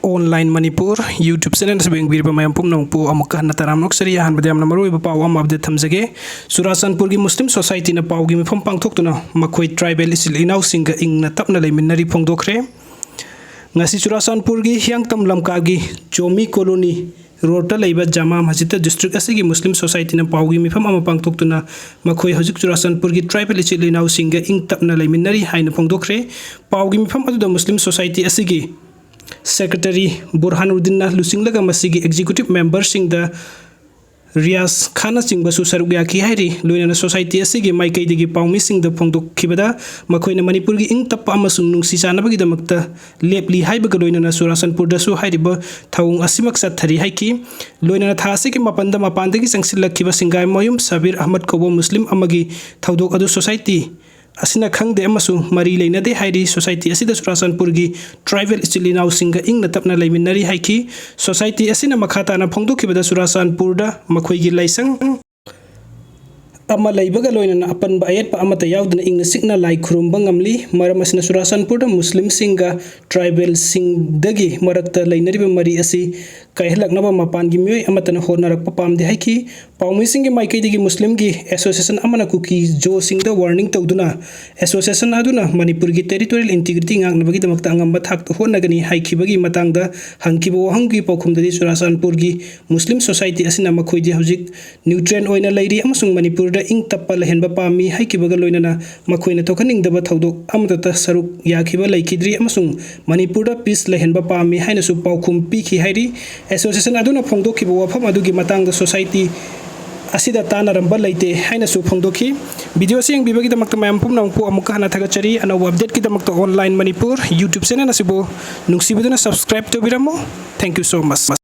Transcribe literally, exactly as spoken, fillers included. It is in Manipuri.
Online Manipur YouTube channel ꯑꯁꯤꯕꯨ ꯌꯦꯡꯕꯤꯔꯤꯕ ꯃꯌꯥꯝ ꯄꯨꯝꯅꯃꯛꯄꯨ ꯑꯃꯨꯛꯀ ꯍꯟꯅ ꯇꯔꯥꯝꯅ ꯑꯣꯛꯆꯔꯤ꯫ ꯑꯍꯥꯟꯕꯗ ꯌꯥꯝꯅ ꯃꯔꯨꯑꯣꯏꯕ ꯄꯥꯎ ꯑꯃ update ꯊꯝꯖꯒꯦ꯫ ꯆꯨꯔꯥꯆꯥꯟꯄꯨꯔꯒꯤ ꯃꯨꯁꯂꯤꯝ ꯁꯣꯁꯥꯏꯇꯤꯅ ꯄꯥꯎꯒꯤ ꯃꯤꯐꯝ ꯄꯥꯡꯊꯣꯛꯇꯨꯅ ꯃꯈꯣꯏ tribal ꯏꯆꯤꯜ ꯏꯅꯥꯎꯁꯤꯡꯒ ꯏꯪꯅ ꯇꯞꯅ ꯂꯩꯃꯤꯟꯅꯔꯤ ꯐꯣꯡꯗꯣꯛꯈ꯭ꯔꯦ꯫ ꯉꯁꯤ ꯆꯨꯔꯥꯆꯥꯟꯄꯨꯔꯒꯤ ꯍꯤꯌꯥꯡꯇꯝ ꯂꯝꯀꯥꯒꯤ ꯖꯣꯃꯤ ꯀꯣꯂꯣꯅꯤ ꯔꯣꯗꯇ ꯂꯩꯕ ꯖꯃꯥ ꯃꯁꯖꯤꯗꯇ district ꯑꯁꯤꯒꯤ ꯃꯨꯁꯂꯤꯝ ꯁꯣꯁꯥꯏꯇꯤꯅ ꯄꯥꯎꯒꯤ ꯃꯤꯐꯝ ꯑꯃ ꯄꯥꯡꯊꯣꯛꯇꯨꯅ ꯃꯈꯣꯏ ꯍꯧꯖꯤꯛ ꯆꯨꯔꯥꯆꯥꯟꯄꯨꯔꯒꯤ tribal ꯏꯆꯤꯜ ꯏꯅꯥꯎꯁꯤꯡꯒ ꯏꯪ ꯇꯞꯅ ꯂꯩꯃꯤꯟꯅꯔꯤ ꯍꯥꯏꯅ ꯐꯣꯡꯗꯣꯛꯈ꯭ꯔꯦ꯫ ꯄꯥꯎꯒꯤ ꯃꯤꯐꯝ ꯑꯗꯨꯗ ꯃꯨꯁꯂꯤꯝ ꯁꯣꯁꯥꯏꯇꯤ ꯑꯁꯤꯒꯤ secretary ꯕꯨꯔꯍꯥꯅꯨꯗꯤꯟꯅ ꯂꯨꯆꯤꯡꯂꯒ ꯃꯁꯤꯒꯤ executive memberꯁꯤꯡꯗ ꯔꯤꯌꯥꯖ ꯈꯥꯟꯅꯆꯤꯡꯕꯁꯨ ꯁꯔꯨꯛ ꯌꯥꯈꯤ ꯍꯥꯏꯔꯤ꯫ ꯂꯣꯏꯅꯅ ꯁꯣꯁꯥꯏꯇꯤ ꯑꯁꯤꯒꯤ ꯃꯥꯏꯀꯩꯗꯒꯤ ꯄꯥꯎꯃꯤꯁꯤꯡꯗ ꯐꯣꯡꯗꯣꯛꯈꯤꯕꯗ ꯃꯈꯣꯏꯅ ꯃꯅꯤꯄꯨꯔꯒꯤ ꯏꯪ ꯇꯞꯄ ꯑꯃꯁꯨꯡ ꯅꯨꯡꯁꯤ ꯆꯥꯟꯅꯕꯒꯤꯗꯃꯛꯇ ꯂꯦꯞꯂꯤ ꯍꯥꯏꯕꯒ ꯂꯣꯏꯅꯅ ꯆꯨꯔꯥꯆꯥꯟꯄꯨꯔꯗꯁꯨ ꯍꯥꯏꯔꯤꯕ ꯊꯧꯑꯣꯡ ꯑꯁꯤꯃꯛ ꯆꯠꯊꯔꯤ ꯍꯥꯏꯈꯤ꯫ ꯂꯣꯏꯅꯅ ꯊꯥ ꯑꯁꯤꯒꯤ ꯃꯥꯄꯟꯗ ꯃꯄꯥꯟꯗꯒꯤ ꯆꯪꯁꯤꯜꯂꯛꯈꯤꯕ ꯁꯤꯡꯒꯥꯏꯃꯌꯨꯝ ꯁꯕꯤꯔ ꯑꯍꯃꯗ ꯀꯧꯕ ꯃꯨꯁꯂꯤꯝ ꯑꯃꯒꯤ ꯊꯧꯗꯣꯛ ꯑꯗꯨ ꯁꯣꯁꯥꯏꯇꯤ ꯑꯁꯤꯅ ꯈꯪꯗꯦ ꯑꯃꯁꯨꯡ ꯃꯔꯤ ꯂꯩꯅꯗꯦ ꯍꯥꯏꯔꯤ꯫ ꯁꯣꯁꯥꯏꯇꯤ ꯑꯁꯤꯗ ꯆꯨꯔꯥꯆꯥꯟꯄꯨꯔꯒꯤ tribal ꯏꯆꯤꯜ ꯏꯅꯥꯎꯁꯤꯡꯒ ꯏꯪꯅ ꯇꯞꯅ ꯂꯩꯃꯤꯟꯅꯔꯤ ꯍꯥꯏꯈꯤ꯫ ꯁꯣꯁꯥꯏꯇꯤ ꯑꯁꯤꯅ ꯃꯈꯥ ꯇꯥꯅ ꯐꯣꯡꯗꯣꯛꯈꯤꯕꯗ ꯆꯨꯔꯥꯆꯥꯟꯄꯨꯔꯗ ꯃꯈꯣꯏꯒꯤ ꯂꯥꯏꯁꯪ ꯑꯃ ꯂꯩꯕꯒ ꯂꯣꯏꯅꯅ ꯑꯄꯟꯕ ꯑꯌꯦꯠꯄ ꯑꯃꯠꯇ ꯌꯥꯎꯗꯅ ꯏꯪꯅ ꯆꯤꯛꯅ ꯂꯥꯏ ꯈꯨꯔꯨꯝꯕ ꯉꯝꯂꯤ꯫ ꯃꯔꯝ ꯑꯁꯤꯅ ꯆꯨꯔꯥꯆꯥꯟꯄꯨꯔꯗ ꯃꯨꯁꯂꯤꯝꯁꯤꯡꯒ tribalꯁꯤꯡꯗꯒꯤ ꯃꯔꯛꯇ ꯂꯩꯅꯔꯤꯕ ꯃꯔꯤ ꯑꯁꯤ ꯀꯥꯏꯍꯜꯂꯛꯅꯕ ꯃꯄꯥꯟꯒꯤ ꯃꯤꯑꯣꯏ ꯑꯃꯠꯇꯅ ꯍꯣꯠꯅꯔꯛꯄ ꯄꯥꯝꯗꯦ ꯍꯥꯏꯈꯤ꯫ ꯄꯥꯎꯃꯤꯁꯤꯡꯒꯤ ꯃꯥꯏꯀꯩꯗꯒꯤ ꯃꯨꯁꯂꯤꯝꯒꯤ association ꯑꯃꯅ ꯀꯨꯀꯤ ꯖꯣꯁꯤꯡꯗ warning ꯇꯧꯗꯨꯅ association ꯑꯗꯨꯅ ꯃꯅꯤꯄꯨꯔꯒꯤ territorial integrity ꯉꯥꯛꯅꯕꯒꯤꯗꯃꯛꯇ ꯑꯉꯝꯕ ꯊꯥꯛꯇ ꯍꯣꯠꯅꯒꯅꯤ ꯍꯥꯏꯈꯤꯕꯒꯤ ꯃꯇꯥꯡꯗ ꯍꯪꯈꯤꯕ ꯋꯥꯍꯪꯒꯤ ꯄꯥꯎꯈꯨꯝꯗꯗꯤ ꯆꯨꯔꯥꯆꯥꯟꯄꯨꯔꯒꯤ ꯃꯨꯁꯂꯤꯝ ꯁꯣꯁꯥꯏꯇꯤ ꯑꯁꯤꯅ ꯃꯈꯣꯏꯗꯤ ꯍꯧꯖꯤꯛ neutral ꯑꯣꯏꯅ ꯂꯩꯔꯤ ꯑꯃꯁꯨꯡ ꯃꯅꯤꯄꯨꯔꯗ ꯏꯪ ꯇꯞꯄ ꯂꯩꯍꯟꯕ ꯄꯥꯝꯃꯤ ꯍꯥꯏꯈꯤꯕꯒ ꯂꯣꯏꯅꯅ ꯃꯈꯣꯏꯅ ꯊꯣꯛꯍꯟꯅꯤꯡꯗꯕ ꯊꯧꯗꯣꯛ ꯑꯃꯠꯇ ꯁꯔꯨꯛ ꯌꯥꯈꯤꯕ ꯂꯩꯈꯤꯗ꯭ꯔꯤ ꯑꯃꯁꯨꯡ ꯃꯅꯤꯄꯨꯔꯗ peace ꯂꯩꯍꯟꯕ ꯄꯥꯝꯃꯤ ꯍꯥꯏꯅꯁꯨ ꯄꯥꯎꯈꯨꯝ ꯄꯤꯈꯤ ꯍꯥꯏꯔꯤ꯫ Association ꯑꯗꯨꯅ ꯐꯣꯡꯗꯣꯛꯈꯤꯕ ꯋꯥꯐꯝ ꯑꯗꯨꯒꯤ ꯃꯇꯥꯡꯗ ꯁꯣꯁꯥꯏꯇꯤ ꯑꯁꯤꯗ ꯇꯥꯟꯅꯔꯝꯕ ꯂꯩꯇꯦ ꯍꯥꯏꯅꯁꯨ ꯐꯣꯡꯗꯣꯛꯈꯤ꯫ Video ꯑꯁꯤ ꯌꯦꯡꯕꯤꯕꯒꯤꯗꯃꯛꯇ ꯃꯌꯥꯝ ꯄꯨꯝꯅꯃꯛꯄꯨ ꯑꯃꯨꯛꯀ ꯍꯟꯅ ꯊꯥꯒꯠꯆꯔꯤ꯫ ꯑꯅꯧꯕ updateꯀꯤꯗꯃꯛꯇ Online Manipur YouTube channel ꯑꯁꯤꯕꯨ ꯅꯨꯡꯁꯤꯕꯤꯗꯨꯅ subscribe ꯇꯧꯕꯤꯔꯝꯃꯨ꯫ Thank you so much꯫